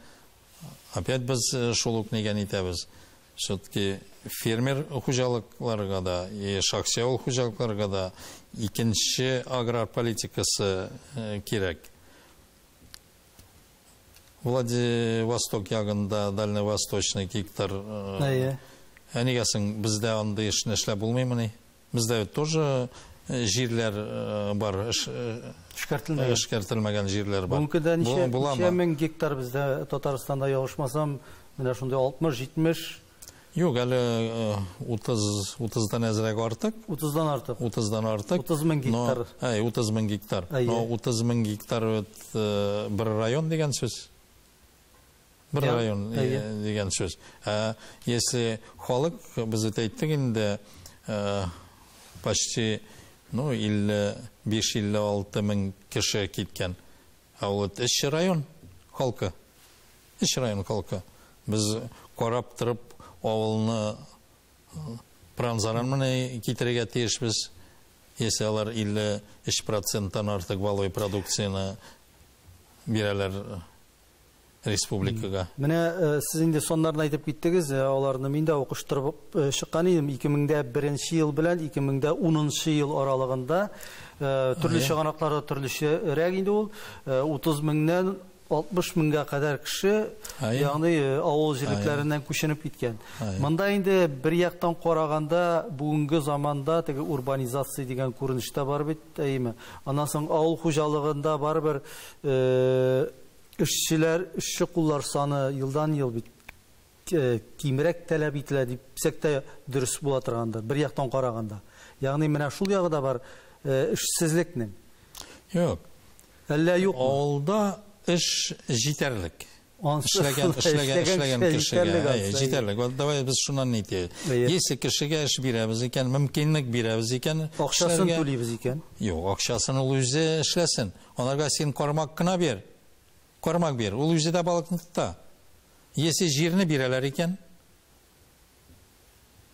опять без шул ук нигән итәбез. Все-таки фермер хуҗалыкларга да, и шәхси авыл хуҗалыкларга да икенче аграр политикасы кирәк. Владивосток ягында, Дальневосточный гектар. Ә нигә соң бездә андый эшне эшләп булмыймыни? Бездә тоже җирләр бар, эшкәртелмәгән җирләр бар. Бүгенге көндә ничә мең гектар бездә Татарстанда, ялгышмасам, менә шундый 60-70. Юк, әле 30-дан әзрәк артык. 30-дан артык. 30-дан артык. 30 мең гектар. Әй, 30 мең гектар. Но 30 мең гектар бер район дигән сүз. Бер район дигән сүз. Если халык, без әйттек инде, почти, ну, 55-56 мең кеше киткән. Ә ул өч район халкы. Өч район халкы. Без карап торып авылны пранзаран менә китерергә тиешбез. Если алар 53%-тан артык валовый продукцияне бирәләр республикага. Менә сез инде саннарны әйтеп киттегез, аларны мин дә укыштырып чыккан идем. 2001 ел белән 2010 ел аралыгында төрле чыганакларда төрлечәрәк инде ул 30 меңнән 60 меңгә кадәр кеше, ягъни авыл җирлекләреннән күченеп киткән. Монда инде бер яктан караганда бүгенге заманда теге урбанизация дигән күренеш тә бар бит, әйеме? Аннан соң авыл хуҗалыгында барыбер эшчеләр, эшче куллар саны елдан-ел бит кимрәк таләп ителә дип дисәк тә дөрес була торгандыр, бер яктан караганда. Ягъни менә шул ягы да бар эшсезлекнең. Юк. Әллә юкмы? Авылда эш җитәрлек. Эшләгән кешегә җитәрлек. Вот давай без шуннан нитәйек. Если кешегә эш бирәбез икән, мөмкинлек бирәбез икән, акчасын түлибез икән. Юк, акчасын ул үзе эшләсен. Аларга син кармак кына бир. Кармак бир. Ул үзе дә балыкны тота. Если җирне бирәләр икән,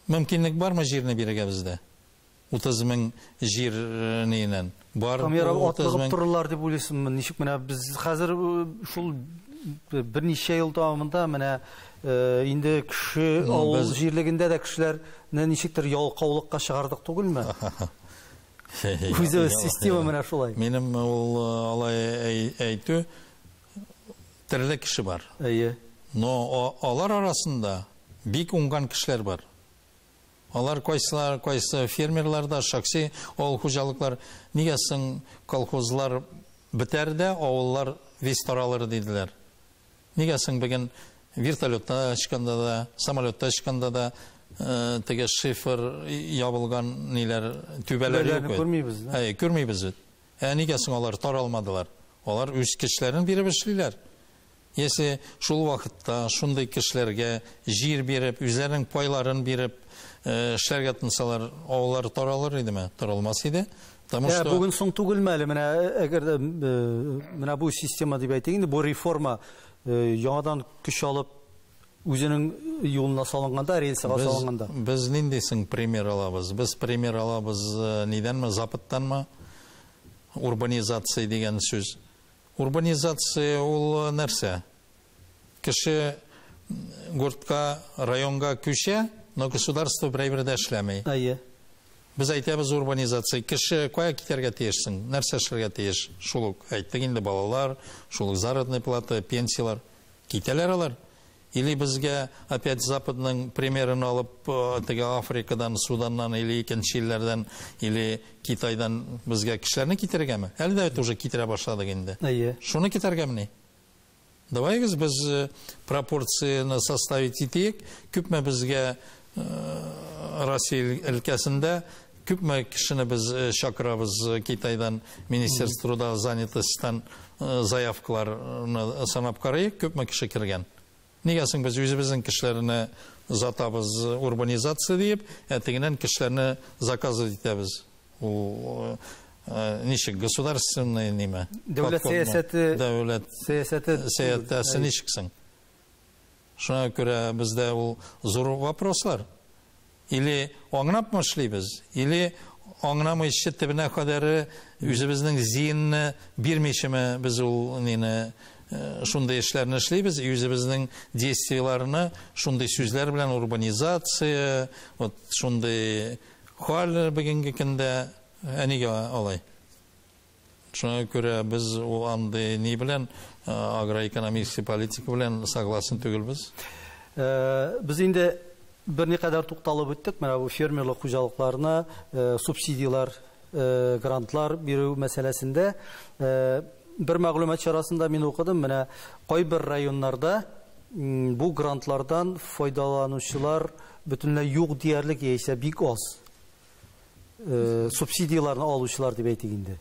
мөмкинлек бармы җирне бирергә бездә? 30 мең җир нинән бар. Атлыгып торырлар дип уйлыйсыңмы? Ничек менә без хәзер шул берничә ел дәвамында менә инде кеше авыл җирлегендә дә кешеләрне ничектер ялкаулыкка чыгардык түгелме? Үзе система менә шулай. Минем ул алай әйтү төрле кеше бар. Әйе. Но алар арасында бик уңган кешеләр бар. Алар кайсылар, кайсы фермерлар да, шәхси авыл хуҗалыклар, нигә соң колхозлар бетәр дә, авыллар весь таралыр диделәр. Нигә соң бүген вертолетта очканда да, самолетта очканда да теге шифр ябылган ниләр, түбәләр юк. Күрмибез. Әй, күрмибез бит. Ә нигә соң алар таралмадылар? Алар үз кешеләрен биреп эшлиләр. Если шул вакытта шундый кешеләргә җир биреп, үзләренең пайларын биреп эшләргә тотынсалар, авыллар таралыр идеме? Таралмас иде. Потому что бүген соң түгелме әле? Менә әгәр дә менә бу система дип әйтик инде, бу реформа яңадан көч алып үзенең юлына салынганда, рельсага салынганда. Без нинди соң пример алабыз? Без пример алабыз нидәнме? Западтанмы? Урбанизация дигән сүз. Урбанизация ул нәрсә? Кеше городка, районга күчә, но государство берәйбер дә эшләми. Әйе. Без әйтәбез урбанизация. Кеше кая китәргә тиешсең? Нәрсә эшләргә тиеш? Шул ук әйттек инде, балалар, шул ук заработная плата, пенсиялар. Китәләр алар. Или безгә опять Западның примерын алып, теге Африкадан, Суданнан или икенче илләрдән, или Китайдан безгә кешеләрне китерергәме? Әле дә уже китерә башладык инде. Әйе. Шуны китәргәмени? Давайгыз без пропорцияны составить итик. Күпме безгә Россия өлкәсендә күпме кешене без чакырабыз Китайдан, Министерство труда занятостьтан заявкаларны санап карыйк, күпме кеше кергән. Нигә соң без үзебезнең кешеләрне затабыз урбанизация диеп, ә тегеннән кешеләрне заказывать итәбез. Ул ничек государственный ниме? Дәүләт сәясәте, дәүләт сәясәте ничек соң? Шуңа күрә бездә ул зур вопрослар. Или аңлапмы эшлибез, или аңламыйча төбенә кадәр үзебезнең зиһенне бирмичеме без ул нине шундый эшләрне эшлибез, үзебезнең действиеләрне шундый сүзләр белән урбанизация, вот шундый хәл бүгенге көндә, ә нигә алай? Шуңа күрә без ул андый ни белән агроэкономический политика белән согласен түгелбез. Без инде берникадәр тукталып үттек, менә бу фермерлык хуҗалыкларына субсидияләр, грантлар бирү мәсьәләсендә. Бер мәгълүмат чарасында мин укыдым, менә кайбер районнарда бу грантлардан файдаланучылар бөтенләй юк диярлек яисә бик аз. Субсидияләрне алучылар дип әйтик инде.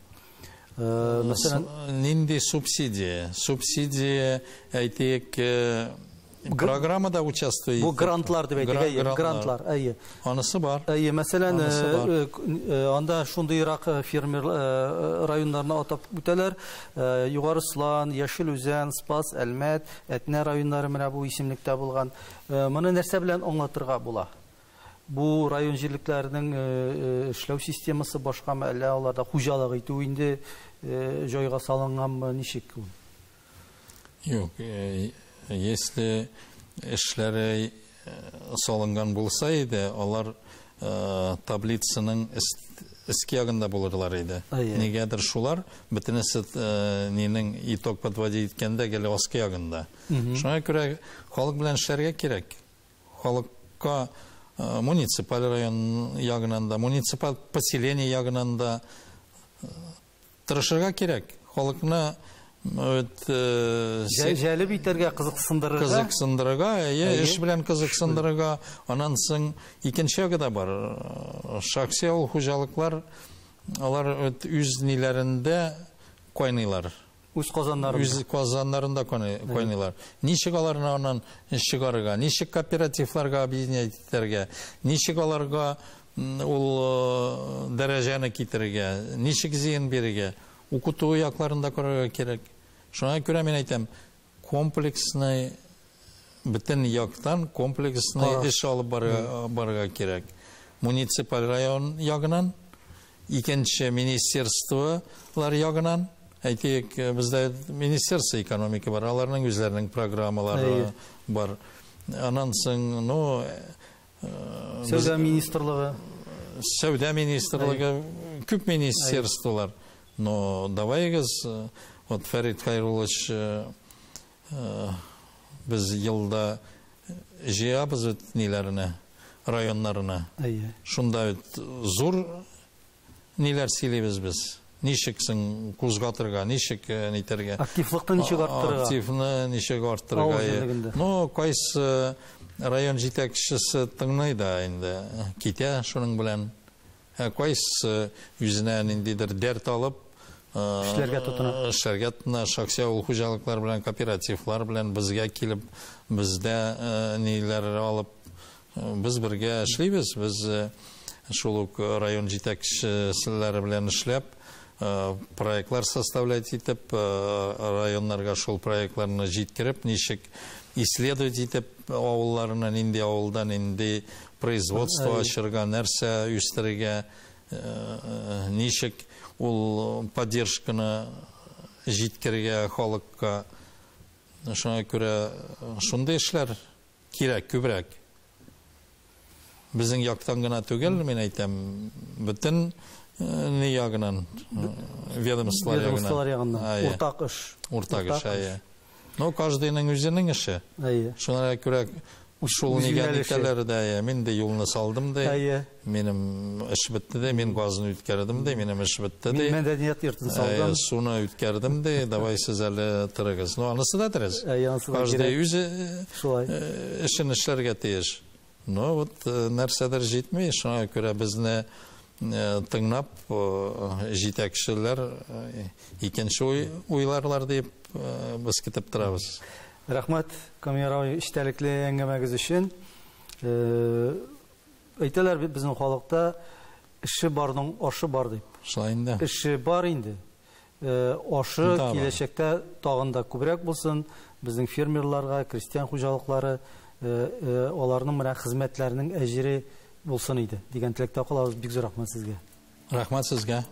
Мәсәлән, нинди субсидия? Субсидия әйтик, программада участвует. Бу грантлар дип әйтик, әйе, грантлар, әйе. Анысы бар. Әйе, мәсәлән, анда шундыйрак фермер районнарны атап үтәләр. Югары Слан, Яшел Үзән, Спас, Әлмәт, Әтнә районнары менә бу исемлектә булган. Моны нәрсә белән аңлатырга була? Бу район җирлекләренең эшләү системасы башкамы, әллә аларда хуҗалык итү инде җайга салынганмы, ничек ул? Юк, если эшләре салынган булса иде, алар таблицаның өске ягында булырлар иде. Нигәдер шулар бөтенесе нинең итог подводить иткәндә гел аскы ягында. Шуңа күрә халык белән эшләргә кирәк. Халыкка муниципаль район ягынан да, муниципаль поселение ягынан да тырышырга кирәк. Халыкны җәлеп итәргә, кызыксындырырга. Кызыксындырырга, эш белән кызыксындырырга. Аннан соң икенче ягы да бар. Шәхси авыл хуҗалыклар, алар үз ниләрендә кайныйлар. Үз казаннарында. Үз казаннарында кайныйлар. Ничек аларны аннан чыгарырга, ничек кооперативларга объединять итәргә, ничек аларга ул дәрәҗәне китерергә, ничек зыян бирергә, укыту якларында карарга кирәк. Шуңа күрә мин әйтәм, комплексный, бөтен яктан комплексный эш алып барырга кирәк. Муниципаль район ягынан, икенче министерстволар ягынан, әйтик, бездә министерство экономика бар, аларның үзләренең программалары бар. Аннан соң, ну, Сәүдә министрлыгы. Сәүдә министрлыгы, күп министерстволар. Но давайгыз, вот Фәрит Хайруллович, без елда җыябыз бит ниләренә, районнарына. Шунда бит зур ниләр сөйлибез без. Ничек соң кузгатырга, ничек нитәргә? Активлыкны ничек арттырырга? Активны ничек арттырырга? Ну, кайсы район җитәкчесе тыңлый да инде, китә шуның белән. Ә кайсы үзенә ниндидер дәрт алып, эшләргә тотына. Эшләргә тотына, шәхси авыл хуҗалыклар белән, кооперативлар белән безгә килеп, бездә ниләр алып, без бергә эшлибез. Без шул ук район җитәкчеләре белән эшләп, проектлар составлять итеп, районнарга шул проектларны җиткереп, ничек исследовать итеп авылларына, нинди авылда нинди производство ачырга, нәрсә үстерергә, ничек ул поддержканы җиткерергә халыкка. Шуңа күрә шундый эшләр кирәк күбрәк. Безнең яктан гына түгел, мин әйтәм, бөтен ни ягынан, ведомстволар ягынан. Уртак эш. Уртак эш, әйе. Но каждыйның үзенең эше. Әйе. Шуңа күрә шул нигә нитәләр дә, мин дә юлны салдым да, минем эш бетте дә, мин газны үткәрдем дә, минем эш бетте дә. Мин мәдәният йортын салдым. Суны үткәрдем дә, давай сез әле торыгыз. Ну, анысы да дөрес. Каждый үзе эшен эшләргә тиеш. Но вот нәрсәдер җитми, шуңа күрә безне тыңлап җитәкчеләр икенче уйларлар дип без көтеп торабыз. Рәхмәт, Камияр абый, эчтәлекле әңгәмәгез өчен. Әйтәләр бит безнең халыкта эше барның ашы бар дип. Шулай инде. Эше бар инде. Ашы киләчәктә тагын да күбрәк булсын. Безнең фермерларга, крестьян хуҗалыклары, аларның менә хезмәтләренең әҗере булсын иде дигән теләктә калабыз. Бик зур рәхмәт сезгә. Рәхмәт сезгә.